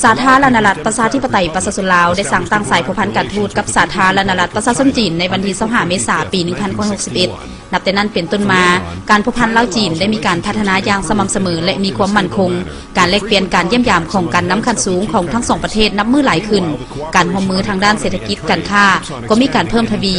ສາທາລະນະລັດ ປະຊາທິປະໄຕ ປະຊາຊົນລາວ ໄດ້ສ້າງຕັ້ງສາຍພົວພັນການທູດກັບສາທາລະນະລັດ ປະຊາຊົນຈີນ ໃນວັນທີຊາວຫ້າ ເມສາ ປີໜຶ່ງພັນເກົ້າຮ້ອຍຫົກສິບເອັດ. ນັບແຕ່ນັ້ນເປັນຕົ້ນມາ, ການພົວພັນລາວ-ຈີນ ໄດ້ມີການພັດທະນາຢ່າງສະໝ່ຳສະເໝີ ແລະ ມີຄວາມໝັ້ນຄົງ. ການແລກປ່ຽນການຢ້ຽມຢາມຂອງການນຳຂັ້ນສູງຂອງທັງສອງປະເທດນັບມື້ຫຼາຍຂຶ້ນ. ການຮ່ວມມືທາງດ້ານເສດຖະກິດ, ການຄ້າ ກໍມີການເພີ່ມທະວີ.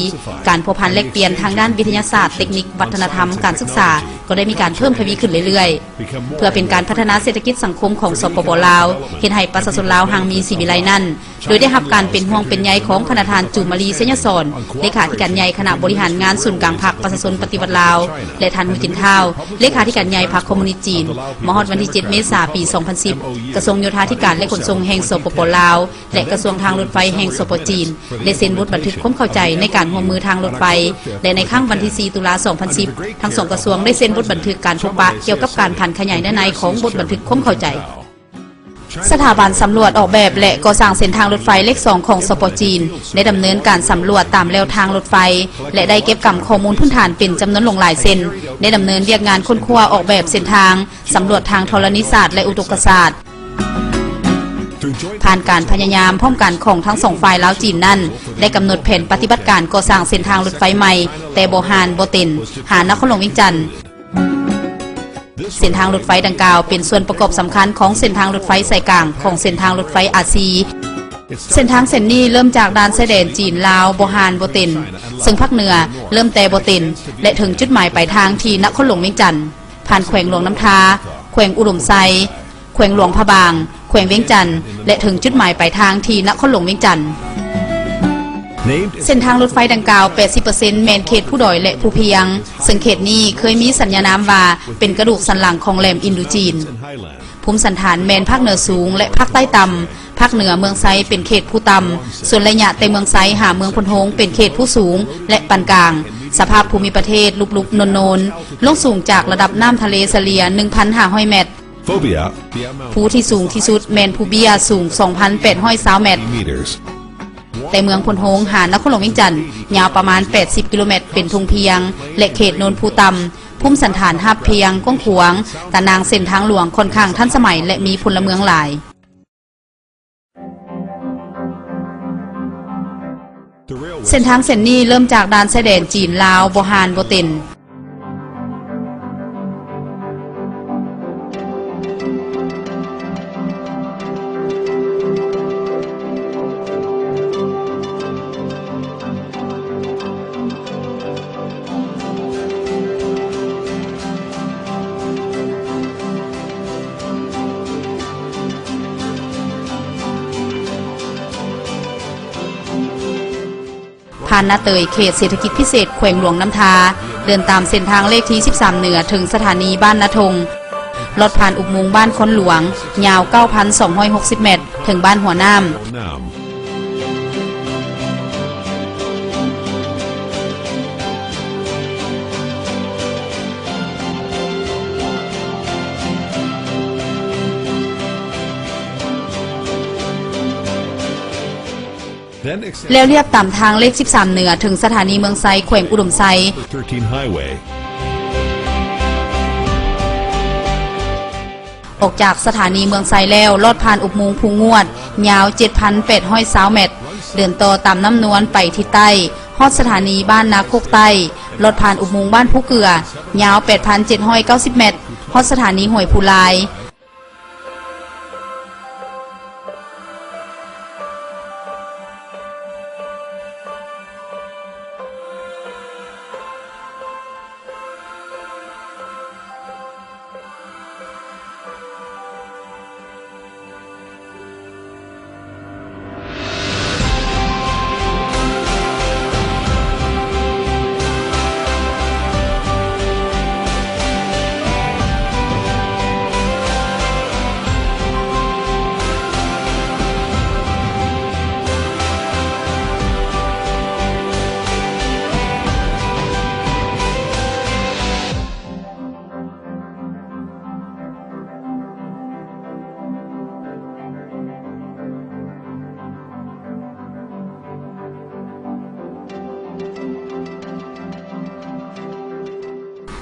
ການພົວພັນແລກປ່ຽນທາງດ້ານວິທະຍາສາດ, ເຕັກນິກ, ວັດທະນະທຳ, ການສຶກສາ ກໍໄດ້ມີການເພີ່ມທະວີຂຶ້ນເລື້ອຍໆ. ເພື່ອເປັນການພັດທະນາເສດຖະກິດສັງຄົມຂອງ ສປປ ລາວ, ເຮັດໃຫ້ປະຊາຊົນລາວຮັ່ງມີຊີວິໄລນັ້ນ, ໂດຍໄດ້ຮັບການເປັນຫ່ວງເປັນໃຍຂອງທ່ານ ທ່ານ ຈູມມາລີ ໄຊຍະສອນ ເລຂາທິການໃຫຍ່ຄະນະບໍລິຫານງານສູນກາງພັກປະຊາຊົນປະຕິວັດລາວ ແລະ ທ່ານ ຫູຈິນ ທ້າວ ເລຂາທິການໃຫຍ່ພັກຄອມມູນິດຈີນ. ມາຮອດວັນທີເຈັດ ເມສາ ປີສອງພັນສິບ ກະຊວງໂຍທາທິການ ແລະ ຂົນສົ່ງແຫ່ງ ສປປ ລາວ ແລະ ກະຊວງທາງລົດໄຟແຫ່ງ ສປ ຈີນ ໄດ້ເຊັນບົດບັນທຶກຄວາມເຂົ້າໃຈໃນການຮ່ວມມືທາງລົດໄຟ ແລະ ໃນຄັ້ງວັນທີສີ່ ຕຸລາ ສອງພັນສິບ ທັງສອງກະຊວງໄດ້ເຊັນບົດບັນທຶກການພົບປະກ່ຽວກັບການຜັນຂະຫຍາຍເນື້ອໃນຂອງບົດບັນທຶກຄວາມເຂົ້າໃຈ. ສະຖາບັນສຳຫຼວດອອກແບບ ແລະ ກໍ່ສ້າງເສັ້ນທາງລົດໄຟເລກສອງຂອງ ສປ ຈີນ ໄດ້ດຳເນີນການສຳຫຼວດຕາມແລວທາງລົດໄຟ ແລະ ໄດ້ເກັບກຳຂໍ້ມູນພື້ນຖານເປັນຈຳນວນຫຼວງຫຼາຍເຊັ່ນ ໄດ້ດຳເນີນວຽກງານຄົ້ນຄວ້າອອກແບບເສັ້ນທາງ, ສຳຫຼວດທາງທໍລະນີສາດ ແລະ ອຸທົກກະສາດ. ຜ່ານການພະຍາຍາມພ້ອມກັນຂອງທັງສອງຝ່າຍລາວ-ຈີນນັ້ນ, ໄດ້ກຳນົດແຜນປະຕິບັດການກໍ່ສ້າງເສັ້ນທາງລົດໄຟໃໝ່ ແຕ່ບໍ່ຮ່ານ ບໍ່ເຕັນ ຫານະຄອນຫຼວງວຽງຈັນ. ເສັ້ນທາງລົດໄຟດັ່ງກ່າວເປັນສ່ວນປະກອບສຳຄັນຂອງເສັ້ນທາງລົດໄຟສາຍກາງຂອງເສັ້ນທາງລົດໄຟອາຊີ. ເສັ້ນທາງເສັ້ນນີ້ເລີ່ມຈາກດ່ານຊາຍແດນຈີນ-ລາວ ບໍ່ຮ່ານ ບໍ່ເຕັນ ເຊິ່ງພາກເໜືອເລີ່ມແຕ່ບໍ່ເຕັນ ແລະ ເຖິງຈຸດໝາຍປາຍທາງທີ່ນະຄອນຫຼວງວຽງຈັນ, ຜ່ານແຂວງຫຼວງນ້ຳທາ, ແຂວງອຸດົມໄຊ, ແຂວງຫຼວງພະບາງ, ແຂວງວຽງຈັນ ແລະ ເຖິງຈຸດໝາຍປາຍທາງທີ່ນະຄອນຫຼວງວຽງຈັນ. ເສັ້ນທາງລົດໄຟດັ່ງກ່າວ ແປດສິບເປີເຊັນ ແມ່ນເຂດພູດອຍ ແລະ ພູພຽງ, ເຊິ່ງເຂດນີ້ເຄີຍມີສັນຍານາມວ່າເປັນກະດູກສັນຫຼັງຂອງແຫຼມອິນໂດຈີນ. ພູມສັນຖານແມ່ນພາກເໜືອສູງ ແລະ ພາກໃຕ້ຕ່ຳ. ພາກເໜືອເມືອງໄຊເປັນເຂດພູຕ່ຳ, ສ່ວນໄລຍະແຕ່ເມືອງໄຊຫາເມືອງໂພນໂຮງເປັນເຂດພູສູງ ແລະ ປານກາງ. ສະພາບພູມິປະເທດລຸບໆໂນນໆ, ລົງສູງຈາກລະດັບນ້ຳທະເລສະເລ່ຍ ໜຶ່ງພັນຫ້າຮ້ອຍແມັດ. ພູທີ່ສູງທີ່ສຸດແມ່ນພູເບ້ຍ ສູງສອງພັນແປດຮ້ອຍຊາວແມັດ. ແຕ່ເມືອງໂພນໂຮງຫານະຄອນຫຼວງວຽງຈັນຍາວປະມານແປດສິບກິໂລແມັດ ເປັນທົ່ງພຽງ ແລະ ເຂດໂນນພູຕ່ຳ, ພູມສັນຖານຮາບພຽງກວ້າງຂວາງ, ຕາໜ່າງເສັ້ນທາງຫຼວງຂ້ອນຂ້າງທັນສະໄໝ ແລະ ມີພົນລະເມືອງຫຼາຍ. ເສັ້ນທາງເສັ້ນນີ້ເລີ່ມຈາກດ່ານຊາຍແດນຈີນ-ລາວ ບໍ່ຮ່ານ ບໍ່ເຕັນ. ຜ່ານນາເຕີຍ ເຂດເສດຖະກິດພິເສດແຂວງຫຼວງນ້ຳທາ, ເດີນຕາມເສັ້ນທາງເລກທີສິບສາມເໜືອ ເຖິງສະຖານີບ້ານນາທົ່ງ, ລອດຜ່ານອຸບມຸງບ້ານຄອນຫຼວງ ຍາວເກົ້າພັນສອງຮ້ອຍຫົກສິບແມັດ ເຖິງບ້ານຫົວນ້ຳ. ແລ້ວລຽບຕາມທາງເລກສິບສາມເໜືອ ເຖິງສະຖານີເມືອງໄຊ ແຂວງອຸດົມໄຊ. ອອກຈາກສະຖານີເມືອງໄຊແລ້ວ, ລອດຜ່ານອຸບມຸງພູງວດ ຍາວເຈັດພັນແປດຮ້ອຍຊາວແມັດ, ເດີນຕໍ່ຕາມນ້ຳນວນໄປທິດໃຕ້, ຮອດສະຖານີບ້ານນາໂຄກໃຕ້, ລອດຜ່ານອຸບມຸງບ້ານພູເກືອ, ຍາວແປດພັນເຈັດຮ້ອຍເກົ້າສິບແມັດ, ຮອດສະຖານີຫ້ວຍພູລາຍ.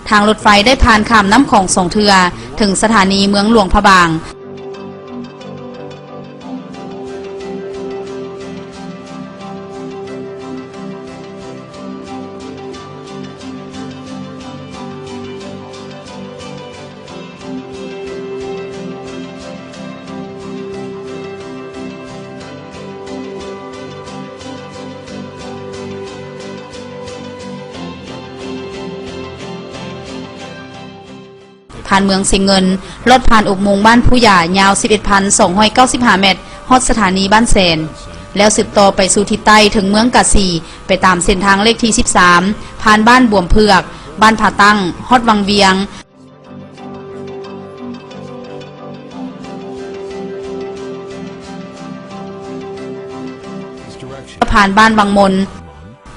ທາງລົດໄຟໄດ້ຜ່ານຂ້າມນ້ຳຂອງສອງເທື່ອ ເຖິງສະຖານີເມືອງຫຼວງພະບາງ. ຜ່ານເມືອງຊຽງເງິນ, ລອດຜ່ານອຸບມຸງບ້ານພູຢາ ຍາວສິບເອັດພັນສອງຮ້ອຍເກົ້າສິບຫ້າແມັດ, ຮອດສະຖານີບ້ານແສນ, ແລ້ວສືບຕໍ່ໄປສູ່ທິດໃຕ້ເຖິງເມືອງກາສີ ໄປຕາມເສັ້ນທາງເລກທີສິບສາມ ຜ່ານບ້ານບວມເຜືອກ, ບ້ານຜາຕັ້ງ, ຮອດວັງວຽງ, ຜ່ານບ້ານວັງມົນ,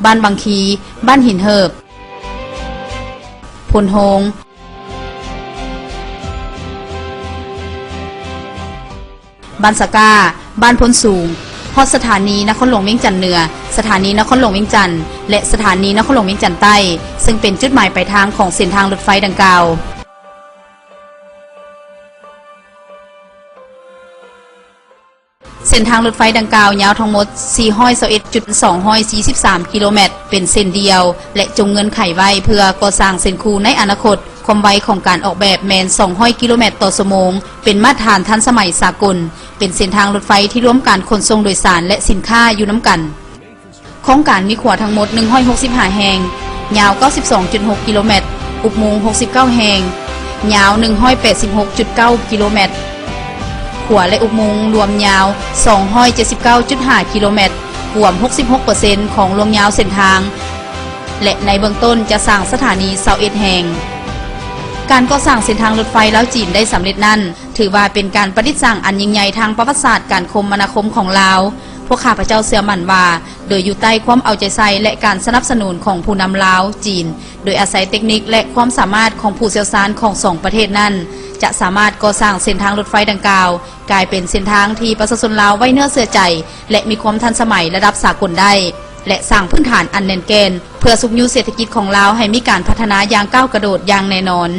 ບ້ານວັງຄີ, ບ້ານຫີນເຫີບ, ໂພນໂຮງ, ບ້ານສະກ້າ, ບ້ານໂພນສູງ, ຮອດສະຖານີນະຄອນຫຼວງວຽງຈັນເໜືອ, ສະຖານີນະຄອນຫຼວງວຽງຈັນ ແລະ ສະຖານີນະຄອນຫຼວງວຽງຈັນໃຕ້, ເຊິ່ງເປັນຈຸດໝາຍປາຍທາງຂອງເສັ້ນທາງລົດໄຟດັ່ງກ່າວ. ເສັ້ນທາງລົດໄຟດັ່ງກ່າວຍາວທັງໝົດສີ່ຮ້ອຍຊາວເອັດຈຸດສອງຮ້ອຍສີ່ສິບສາມກິໂລແມັດ ເປັນເສັ້ນດຽວ ແລະ ຈົ່ງເງື່ອນໄຂໄວ້ເພື່ອກໍ່ສ້າງເສັ້ນຄູ່ໃນອະນາຄົດ. ຄວາມໄວຂອງການອອກແບບແມ່ນສອງຮ້ອຍກິໂລແມັດຕໍ່ຊົ່ວໂມງ, ເປັນມາດຕະຖານທັນສະໄໝສາກົນ, ເປັນເສັ້ນທາງລົດໄຟທີ່ລວມການຂົນສົ່ງໂດຍສານ ແລະ ສິນຄ້າຢູ່ນຳກັນ. ໂຄງການມີຂົວທັງໝົດໜຶ່ງຮ້ອຍຫົກສິບຫ້າແຫ່ງ, ຍາວເກົ້າສິບສອງຈຸດຫົກກິໂລແມັດ, ອຸບມຸງຫົກສິບເກົ້າແຫ່ງ, ຍາວໜຶ່ງຮ້ອຍແປດສິບຫົກຈຸດເກົ້າກິໂລແມັດ, ຂົວ ແລະ ອຸບມຸງລວມຍາວສອງຮ້ອຍເຈັດສິບເກົ້າຈຸດຫ້າກິໂລແມັດ, ກວມຫົກສິບຫົກເປີເຊັນຂອງລວງຍາວເສັ້ນທາງ ແລະ ໃນເບື້ອງຕົ້ນຈະສ້າງສະຖານີຊາວເອັດແຫ່ງ. ການກໍ່ສ້າງເສັ້ນທາງລົດໄຟລາວ-ຈີນໄດ້ສຳເລັດນັ້ນ ຖືວ່າເປັນການປະດິດສ້າງອັນຍິ່ງໃຫຍ່ທາງປະຫວັດສາດການຄົມມະນາຄົມຂອງລາວ. ພວກຂ້າພະເຈົ້າເຊື່ອໝັ້ນວ່າ ໂດຍຢູ່ໃຕ້ຄວາມເອົາໃຈໃສ່ ແລະ ການສະໜັບສະໜູນຂອງຜູ້ນຳລາວ-ຈີນ, ໂດຍອາໄສເຕັກນິກ ແລະ ຄວາມສາມາດຂອງຜູ້ຊ່ຽວຊານຂອງສອງປະເທດນັ້ນ, ຈະສາມາດກໍ່ສ້າງເສັ້ນທາງລົດໄຟດັ່ງກ່າວ ກາຍເປັນເສັ້ນທາງທີ່ປະຊາຊົນລາວໄວ້ເນື້ອເຊື່ອໃຈ ແລະ ມີຄວາມທັນສະໄໝລະດັບສາກົນໄດ້ ແລະ ສ້າງພື້ນຖານອັນແໜ້ນແກ່ນ ເພື່ອຊຸກຍູ້ເສດຖະກິດຂອງລາວໃຫ້ມີການພັດທະນາຢ່າງກ້າວກະໂດດຢ່າງແນ່ນອນ.